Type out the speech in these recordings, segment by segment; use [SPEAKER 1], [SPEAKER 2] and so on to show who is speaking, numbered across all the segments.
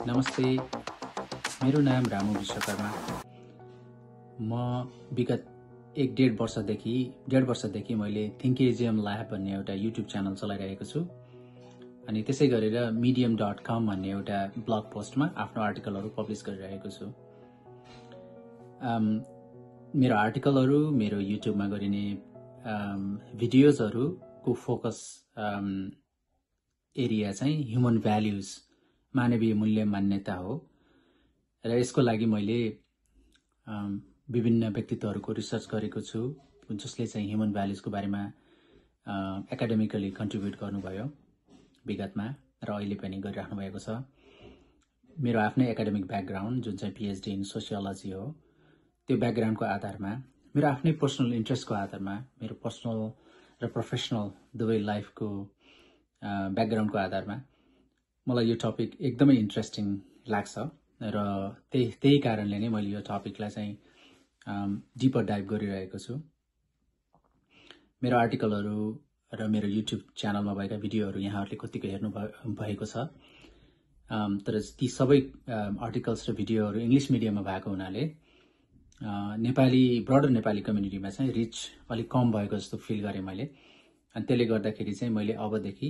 [SPEAKER 1] नमस्ते, मेरो नाम रामु विश्वकर्मा। म विगत डेढ वर्षदेखि मैले थिङ्केजियम ल्याब भन्ने एउटा युट्युब च्यानल चलाइरहेको छु। अनि त्यसै गरेर medium.com भन्ने एउटा ब्लग पोस्टमा आफ्नो आर्टिकलहरू पब्लिस गरिरहेको छु। मेरो आर्टिकलहरू, मेरो युट्युबमा गरिने भिडियोजहरूको फोकस एरिया चाहिँ ह्युमन भ्याल्युज, मानवीय मूल्य मान्यता हो। र यसको लागि मैले विभिन्न व्यक्तित्वहरूको रिसर्च गरेको छु जसले चाहिँ ह्युमन भ्याल्युजको बारेमा एकाडेमिकली कन्ट्रिब्युट गर्नुभयो विगतमा र अहिले पनि गरिराख्नु भएको छ। मेरो आफ्नै एकाडेमिक ब्याकग्राउन्ड जुन चाहिँ PhD इन सोसियोलोजी हो, त्यो ब्याकग्राउन्डको आधारमा, मेरो आफ्नै पर्सनल इन्ट्रेस्टको आधारमा, मेरो पर्सनल र प्रोफेसनल दुवै लाइफको ब्याकग्राउन्डको आधारमा मलाई यो टपिक एकदमै इन्ट्रेस्टिङ लाग्छ र त्यही कारणले नै मैले यो टपिकलाई चाहिँ डिपर डाइभ गरिरहेको छु। मेरो आर्टिकलहरू र मेरो युट्युब च्यानलमा भएका भिडियोहरू यहाँहरूले कतिको हेर्नु भएको छ, तर ती सबै आर्टिकल्स र भिडियोहरू इङ्ग्लिस मिडियममा भएको हुनाले ब्रडर नेपाली कम्युनिटीमा चाहिँ रिच अलिक कम भएको जस्तो फिल गरेँ मैले। अनि त्यसले गर्दाखेरि चाहिँ मैले अबदेखि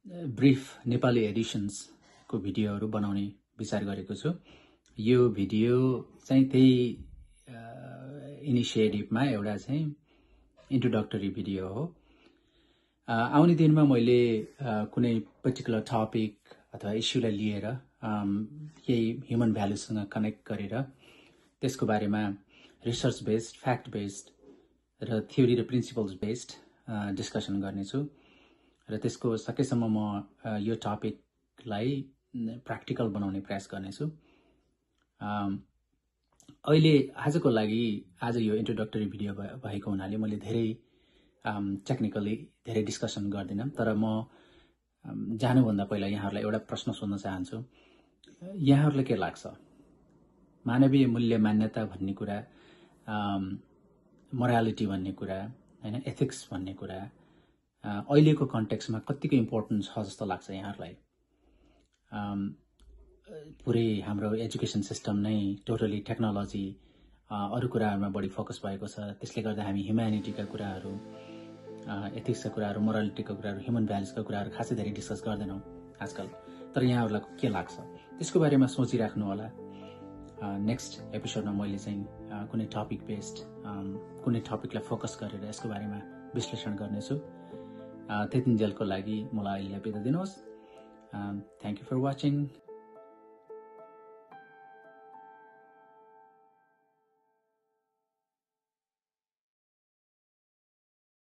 [SPEAKER 1] ब्रिफ नेपाली एडिसन्सको भिडियोहरू बनाउने विचार गरेको छु। यो भिडियो चाहिँ त्यही इनिसिएटिभमा एउटा चाहिँ इन्ट्रोडक्टरी भिडियो हो। आउने दिनमा मैले कुनै पर्टिकुलर टपिक अथवा इस्युलाई लिएर केही ह्युमन भ्यालुसँग कनेक्ट गरेर त्यसको बारेमा रिसर्च बेस्ड, फ्याक्ट बेस्ड र थ्योरी र प्रिन्सिपल्स बेस्ड डिस्कसन गर्नेछु। र त्यसको सकेसम्म म यो टपिकलाई प्र्याक्टिकल बनाउने प्रयास गर्नेछु। अहिले आजको लागि आज यो इन्ट्रोडक्टरी भिडियो भएको हुनाले मैले धेरै टेक्निकली धेरै डिस्कसन गर्दिनँ, तर म जानुभन्दा पहिला यहाँहरूलाई एउटा प्रश्न सोध्न चाहन्छु। यहाँहरूलाई के लाग्छ, मानवीय मूल्य मान्यता भन्ने कुरा, मोरालिटी भन्ने कुरा, हैन, एथिक्स भन्ने कुरा अहिलेको कन्टेक्स्टमा कतिको इम्पोर्टेन्ट छ जस्तो लाग्छ यहाँहरूलाई? पुरै हाम्रो एजुकेसन सिस्टम नै टोटली टेक्नोलोजी, अरू कुराहरूमा बढी फोकस भएको छ। त्यसले गर्दा हामी ह्युम्यानिटीका कुराहरू, एथिक्सका कुराहरू, मोरालिटीका कुराहरू, ह्युमन भ्यालुजका कुराहरू खासै धेरै डिस्कस गर्दैनौँ आजकल। तर यहाँहरूलाई के लाग्छ त्यसको बारेमा सोचिराख्नु होला। नेक्स्ट एपिसोडमा मैले चाहिँ कुनै टपिक बेस्ड, कुनै टपिकलाई फोकस गरेर यसको बारेमा विश्लेषण गर्नेछु। त्यतिन्जेलको लागि मलाई अहिले बिदा दिनुहोस्। Thank you for watching.